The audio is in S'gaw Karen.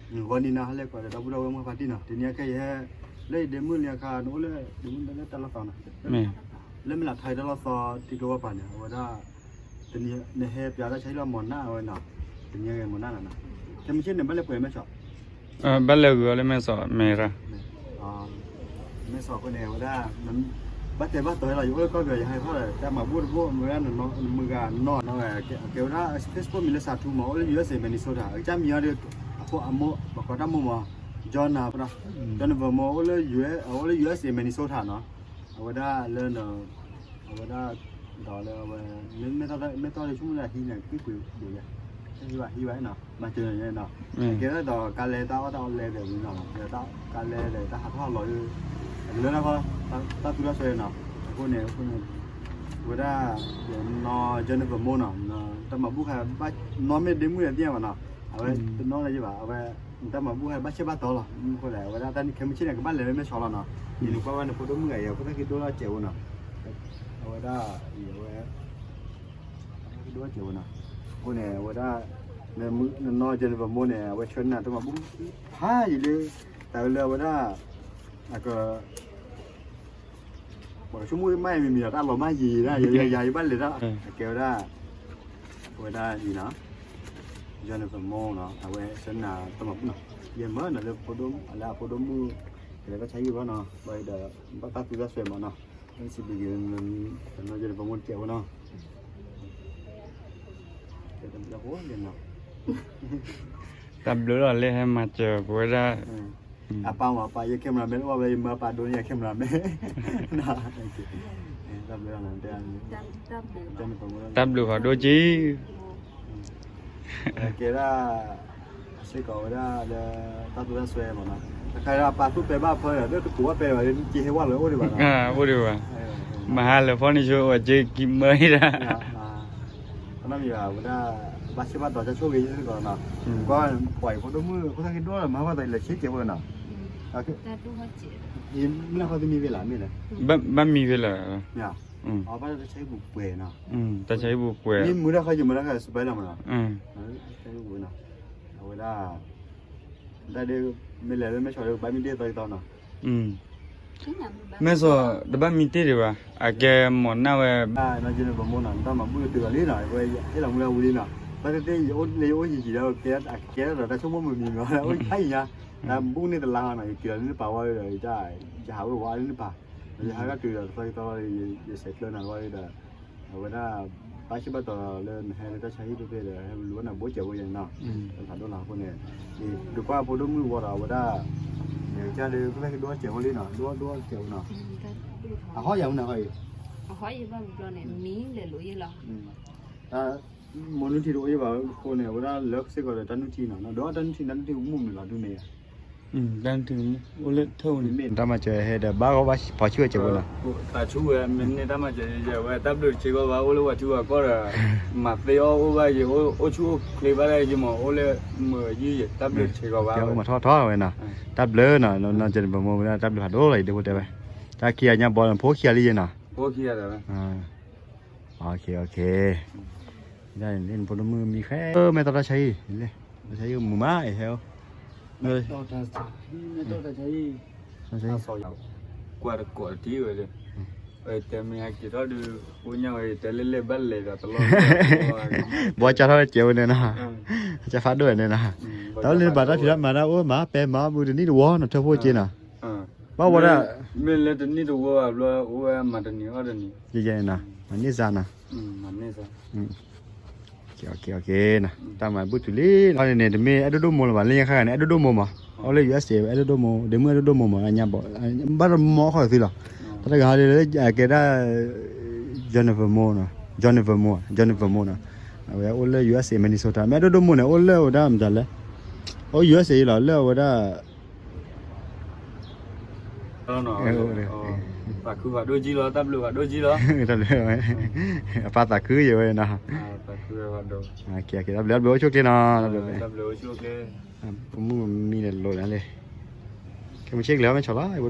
ဂီၤနံၤနၤဟါလၢကွၢ်ဒီး ဒီပုၢ်ဒီဝဲၢ်မုၣ်ဖါတံၢ်နီၤ, တနံၤအခဲအံၤဟဲ လၢယဒ့မုၣ်လံအခါ နအိၣ်လၢဒ့မုၣ်လၢတၢ်လီၢ်သီနီၤ, လၢမ့ၢ်လၢထါအံၤတၢ်လီၢ်သီ ထံကျိဝဲပၤန့ၣ် အဝဲဒၣ် တနံၤနဟဲပၠးတၢ်ဆါဟံၣ်လီၤမၤနၢ်ဝဲနီၤ, တနံၤဂ့ၤမၤနၢ်နီၤ, ခဲမုၢ်ဆ့ၣ်န့ၣ် ဘၣ်လဲၤပှဲၤမဲာ်ဆီး ဘၣ်လဲၤဂုာ်အီၤလၢမဲာ်ဆီးမဲာ်ရၣ် မဲာ်ဆီးအဃိန့ၣ် အဝဲဒၣ် ဘၣ်တဲဘၣ်တီၤဟဲလီၤ ယအိၣ်လၢကီၢ်ပယီၤ ယဟဲထီၣ်ဒီး တၢ်မၤဘူၣ်တဘူၣ် မ့ၢ်ဝဲဒၣ်နမုၢ်ဂၤနီၢ်နီၢ်ဝဲ ကဲဝဲဒၣ် Facebook မံၤလၢစးထူမး အိၣ်လၢ ယူအက်စ်အေ Minnesota အကစၢ်မံၤအီၤဒီး အဖိအမိၢ် ပှၤကိးတၢ်မိၢ်မး John နီၤ John Vermolm အိၣ်လၢ ယူအက်စ် အိၣ်လၢ ယူအက်စ်အေ Minnesota နီၤ, အဝဲဒၣ်လၢ အဝဲဒၣ် ဒီးလၢအဝဲ မ့ၢ်တၢ် မ့ၢ်တၢ်လၢဆိကမိၣ်လၢဟံးန့ၣ် ကွံာ်ကွံာ်ဒိၣ်လဲၣ်, ဟံးဘၣ်ဟံးဘၣ်နီၤ မၤစၢၤန့ၣ်နီၤ, ကဲထီၣ်ဒီးကါလဲတၢ်အီၣ်တၢ်အီလဲဒီးနီၤ ဒီးတၢ်ကါလဲဒီးတၢ်ဟးထီၣ်လီၤဒီး အကလၢတၢ်ဃီ တၢ်သူတၢ်စွဲနီၤ, အဃိန့ၣ် အဃိန့ၣ် ဝဲဒၣ် နီၢ် John Vermolm နီၤ တၢ်မၤဘူၣ်ခါဘၣ် နီၢ်မ့ၢ်ဒ့မုၣ်ဒီးသ့ၣ်ညါဘၣ်နီၤ, အဝဲတနီၣ်လၢယဘၣ် အဝဲ တၢ်မၤဘူၣ်ခါဘၣ်ဆၢဘၣ်တီၤလီၤ, အဃိလဲၣ် အဝဲဒၣ်တၢ်ခဲမုၢ်ဆ့ၣ်န့ၣ် ကဘၣ်လဲၤလၢမဲာ်ဆီးလီၤနီၤ, ယနကွၢ်ဝဲနဖိဒိၣ်မုၣ်ဂၤအံၤ အဖိသၣ်ခံဒိၣ်လီၤစဲးဝဲနီၤ, အဝဲဒၣ်အံၤအဝဲ ဒိၣ်စဲးဝဲနီၤ, အဃိန့ၣ် အဝဲဒၣ် နနီၢ် John Vermolm န့ၣ် အဝဲဆှၢနၤတၢ်မၤဘူၣ် ဖးယံာ်လၢ တၢ်လၢအဝဲဒၣ် အက ပှၤကဆိကမိၣ်မးအံၤမံၤမံၤဒီး တၢ်လီၤမၢ်ယံာ်ဒၣ် ယၤယၤယဘၣ်လဲၤတၢ် အကဲဝဲဒၣ် အဝဲဒၣ်အံၤနီၤ John Vermolm နီၤ အဝဲဆှၢနၤတၢ်မၤဘူၣ်နီၤ, ယမၢနီၤလၢ လၢအဖိဒိၣ်မုၣ် ကလဲၤတၢ်ဆါဟံၣ်ဘၣ်နီၤ ဘၣ်ဒီး ဘၣ်တၢ်သူတၢ်စွဲမးနီၤ, စံးဘျုးက့ၤ နီၢ် John Vermolm တကဲးဖိနီၤ တၢ်ဘျုးလီၤလၢဟဲမၤစၢၤပဝဲဒၣ်, အပၢ်မး အပၢ်ယဲ cameraman လၢအီၣ်ဝဲ ယမၢအပၢ်ဒိန့ၢ်ယၤ cameraman တၢ်ဘျုး တၢ်ဘျုးဖးဒိၣ်က့ ကဲဒၣ် စ့ၢ်ကီးဝဲဒၣ်လၢ တၢ်သူတၢ်စွဲမးနီၤ, တခါဒၣ်ပာ်သူၣ်ပဲဘၣ်ဖၢဒီး တကိးဘၣ်ပဲဘၣ် က့ဟဲဝဲလီၤအိၣ်ဒံးဘၣ်နီၤ, အိၣ်ဒံးဘၣ်, မဟါလၢဖီနံၤဆိ အဝဲက့ကံမၢဒၣ် အနီၢ်မံၤဘၣ်ဝဲဒၣ် ဘၣ်ဆၢဘၣ်တီၤတၢ်ဆိၣ်ဂ့ၤစ့ၢ်ကီးနီၤ, ကွၢ်ပှၤအံၤဖိဒိၣ်မုၣ် ဖိသၣ်က့ဒိၣ်လီၤ မၤဘၣ်သးလၢဆ့ကဲးဖိနီၤ, မ့ၢ်လၢခီသမံၤဖဲလၢမ့ၢ်လဲၣ်, ဘၣ်မံၤဖဲလၢ အဘၣ်တၢ်ဆါဟံၣ်ပူၤပှဲၤနီၤ, တၢ်ဆါဟံၣ်ပူၤပှဲၤ, မ့ၢ်မုၢ်တၢ်ခီယမုၢ်တၢ်ခီ စပဲလီၤမးနီၤ, တၢ်ဆါဟံၣ်ပူၤနီၤ, အဝဲဒၣ် တၢ်ဒ် မ့ၢ်လဲၤလၢမဲာ်ဆီးဒီး ဘၣ်မံတ့ၢ်သီသီနီၤ, မဲာ်ဆီး တဘၣ်မံတ့ၢ်ဒံးဘၣ် အကဲမၤနၢ်ဝဲ, နီၢ် John Vermolm နီၤ တၢ်မၤဘူၣ်တတုၤလီၤလံနီၤ, အဝဲဟ့ၣ်လီၤမူလၢဝံၤလံနီၤ, ဘၣ်သ့ၣ်သ့ၣ် ယအိၣ်လၢယအိၣ်ယံာ်ယံာ်ဒီး ကဲအကဲထီၣ်ဒီးတၢ်ဆိကမိၣ်မုာ်မံၤမံၤ အိၣ်ဖးယံာ်ညါ, တၢ်ဘူၣ်န့ၢ်တလါနီၤ ယက့ၤလီၤလၢနပၤဝဲဒီး ယဟးဝဲဝဲလၢနပၤ, ယဟးကတုၤဒီးသီသီ ယဆဲးကျၢနၤဝဲဒီး အဝဲဒၣ် ဘၣ်ဆၢဘၣ်တီၤလၢနဟဲလၢတၢ်ဆါဟံၣ်ဖဲဖဲဒီး ဟဲလူၤဝဲနၤဘိးစဲးဖိယဲၢ်နီၤ, တဖးဒိၣ်လီၤအဃိန့ၣ်, ဒုးကွၢ်ဖိဒိၣ်မုၣ်ဝံၤဒီး အဝဲဒၣ် ကစၢ်ဒုး ဖိသၣ်က့ဒိၣ်စဲးဖိလံနီၤ ဒိၣ်ဒိၣ်စဲးဖိနီၤ, အဟီၣ်ယၤမနုၤဃီအံၤ, အဟီၣ်ယဘၣ်မုၢ်ဘျီန့ၣ် မံလဲၤလိာ်ယဲလီၤ, တၢ် မိၢ်နုၢ်ထံတအိၣ်ယဲဘၣ်အဃိန့ၣ် အဝဲဒၣ်လၢစ့ၢ်ကီးဒီးတၢ်နုၢ်ထံနီၤ, ဒီးတၢ်နုၢ်ထံ တၢ်နုၢ်ထံမုၢ်မုၢ်လီၤဒုးန့ၣ်ယၤ တၢ်နုၢ်ထံအိၣ်လၢထၢၣ်န့ၣ် တၢ်မၤစၢၤဟဲဒီးဘၣ်ဂီၢ်ဘၣ်ဖီဆူၣ်ဝဲစဲးဖိနီၤ, သးဆူၣ်ဝဲ မ့ၢ်န့ၢ်တၢ်မၤစၢၤယဲဝဲ တၢ်ဘျုးတဆ့ကီးဘၣ် အိၣ်လၢပှၤထံပှၤကီၢ်ဒီး မၤသ့အီၣ်အိၣ်ဘၣ်ယဲ အိၣ်ဆူၣ်အိၣ်ချ့ဘၣ်ဒၣ်ယဲမး အိၣ်လၢမုာ်ယုၢ်ယဲ တၢ်ဘျုးတဆ့ကီးဘၣ် မၤထီၣ်ထီၣ်ဝဲနီၤ, တၢ်ဘျုးနီၤ နီၢ် John Vermolm ဝဲဒၣ် တၢ်ဘျုးဖးဒိၣ်လီၤ ယဒ့ဖိတဲဝဲ, တၢ်ခံဂၤညါဘီ ဖိခံဂၤလံယဲနီၤ, ဖိခံဂၤဒီး ဒ်န့ၣ် ဖိဒိၣ်မုၣ်မံဃဲ မဲာ်တီၢ်တၢ်ဆါဟံၣ်, တၢ်ဆါဟံၣ်မုာ်မးအံၤဟဲ, ကွၢ်တကိးတထံၣ်ဝဲဒီး, တဲမ့ၢ်ဟဲက့ၤထီၣ်ဒုး အိၣ်ညါဝဲ တဲလဲၣ်လဲၣ်ဘၣ်လဲၤဒီးတလီၢ်, ဘီကၢ်ထီၣ်ဝဲစဲးဝဲန့ၣ်နီၤ, ကၢ်ဖးဒိၣ်ဝဲန့ၣ်နီၤ, တၢ်လၢနဘၣ်တၢ်ဖံးတၢ်မၤတၢ်အိၣ်မး ပဲမၤဘူးတနံၣ်တဝီနီၤ ထၢဖိက့နီၤ, ဘၣ်ဝဲဒၣ် မ့ၢ်လၢတနံၣ်တဝီဘၣ်ဘျီ အိၣ်ဝဲမၤတနံၤအီၣ်တနံၤ, ယဲယဲနီၤ မၤန့ၢ်စါနီၤ တၢ်မၤဘူၣ်တုၤလံ အန့ၣ်န့ၣ် တမ့ၢ်အဲၣ်ဒိၣ်ဒိၣ်မိၢ်လၢၤဘၣ် လၢညါခါဂၤန့ၣ် အဲၣ်ဒိၣ်ဒိၣ်မိၢ်မး အိၣ်လၢ ယူအက်စ် အဲၣ်ဒိၣ်ဒိၣ်မိၢ် ဒ့မုၣ်အဲၣ်ဒိၣ်ဒိၣ်မိၢ်မး အညါဘီ ဘၣ်တမီၢ်ခီၣ်သုလီၤ တၢ်တဂၤလၢကဲဒၣ် John Vermolm နီၤ John Vermolm John Vermolm နီၤ အဝဲအိၣ်လၢ ယူအက်စ် Minnesota မ့ၢ်အဲၣ်ဒိၣ်ဒိၣ်မိၢ်န့ၣ် အိၣ်လၢဝဲဒၣ်မတၤလဲၣ် အိၣ် ယူအက်စ် လီၤ လၢအဝဲဒၣ် သးခုဖးဒိၣ်ကံလီၤ တၢ်ဘျုးဖးဒိၣ်ကံလီၤ တၢ်ဘျုး အပၢ်သးခုယဲဝဲနီၤ တၢ်ဘျုး တၢ်ဘျုးအိၣ်ဆူၣ်ချ့နီၤ တၢ်ဘျုး ဖိမုၣ်မံန့ၣ်လိာ်ဒၣ်လဲၣ် ခဲမုၢ်ဆ့ၣ်ကလဲၤအီၣ်မဲာ်ဆီးလီၤ အဝဲ